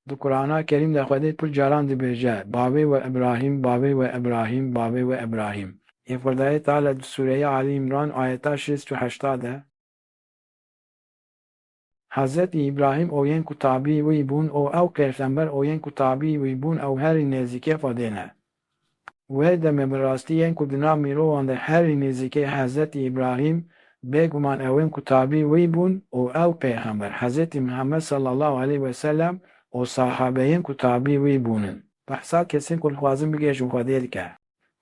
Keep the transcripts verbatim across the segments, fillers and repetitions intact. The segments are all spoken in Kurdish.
Di Qur'ana Kerîm de Xwedê pir caran dibêje, Bavê we Ibrahîm, bavê we Ibrahîm, bavê we Ibrahîm. Yê Xwedayê Teala di Sûreya Alî Îmran ayeta şêst û heşta de, Hezretî Îbrahîm û yên ku tabî wî bûn û ew pêxember û yên ku tabî wî bûn ew herî nêzîkê Xwedê ne. Wê demê bi rastî yên ku di nav mirovan de herî nêzîkê Hezretî Îbrahîm, bêguman ew ên ku tabî wî bûn û ew pêxember, Hezretî Mihemed sallallahu aleyhi ve sellem û sahabeyên ku tabî wî bûnin. Behsa kesên ku dixwazin bigihêjin Xwedê dike.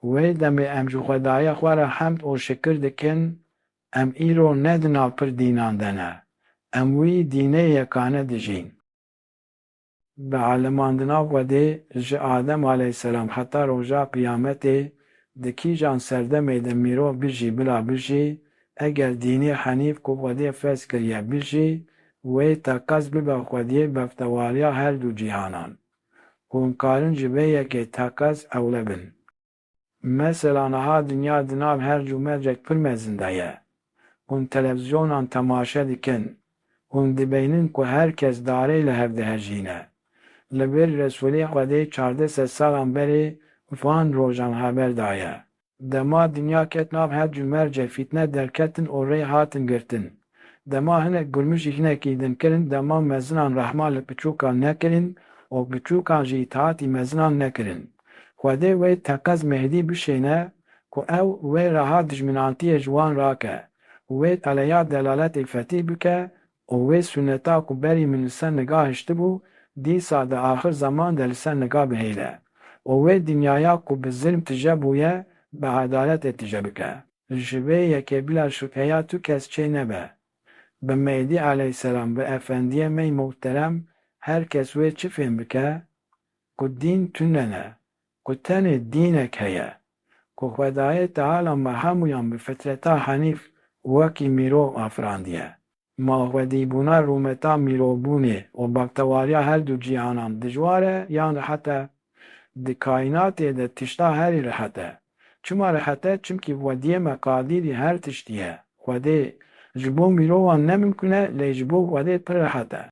Wê demê em ji Xwedaya xwe re hemd û şikir dikin, em îro ne di nav pir dînan de ne. Em wî dînê yekane dijîn. Bi elimandina Xwedê ji Adem aleyhisselam heta roja qiyametê, di kîjan serdemê de mirov bijî bila bijî, eger dînê henîf ku Xwedê ferz kiriye bijî, wê teqez bibe Xwediyê beftewariya her du cîhanan. Hûn karin ji vê yekê teqez ewle bin. Mesela niha dinya di nav herc û mercek pir mezin de ye. Hûn televîzyonan temaşe dikin. Hûn dibeynin ku her kes darê li hev dihejîne. Li vir Resûlê Xwedê çardeh sed salan berê van rojan haber daye. Dema dinya ket nav herc û mercê fîtne derketin û rê hatin girtin. Dema hinek gurmijî hinekî din kirin, dema mezinan rehma li piçûkan nekirin û piçûkan jî îtaatî mezinan nekirin. Xwedê wê teqez Mehdî bişêne ku ew wê reha dijminantiyê ji wan rake, wê teleya delaletê fetî bike û wê suneta ku berî min li ser niga hiştibû, dîsa di axir zeman de li ser niga bihêle û wê dinyaya ku bi zilm tije bûye, bi edaletê tije bike. Ji vê yekê bila şubheya tu kes çê nebe. Bi Mehdî aleyhisselam, bi efendiyê me yê muhterem, her kes wê çi fêm bike? Ku dîn tune ne, ku tenê dînek heye, ku Xwedayê Teala me hemûyan bi fitreta henîf wekî mirov afirandiye. Ma xwedîbûna rûmeta mirovbûnê û beftewariya her du cîhanan dijwar e yan rehet e? Di kaînatê de tişta herî rehet e. Çima rehet e? Çimkî Xwediyê me qadirî her tiştî ye. Xwedê ji bo mirovan ne mimkun e, lê ji bo Xwedê pir rehet e.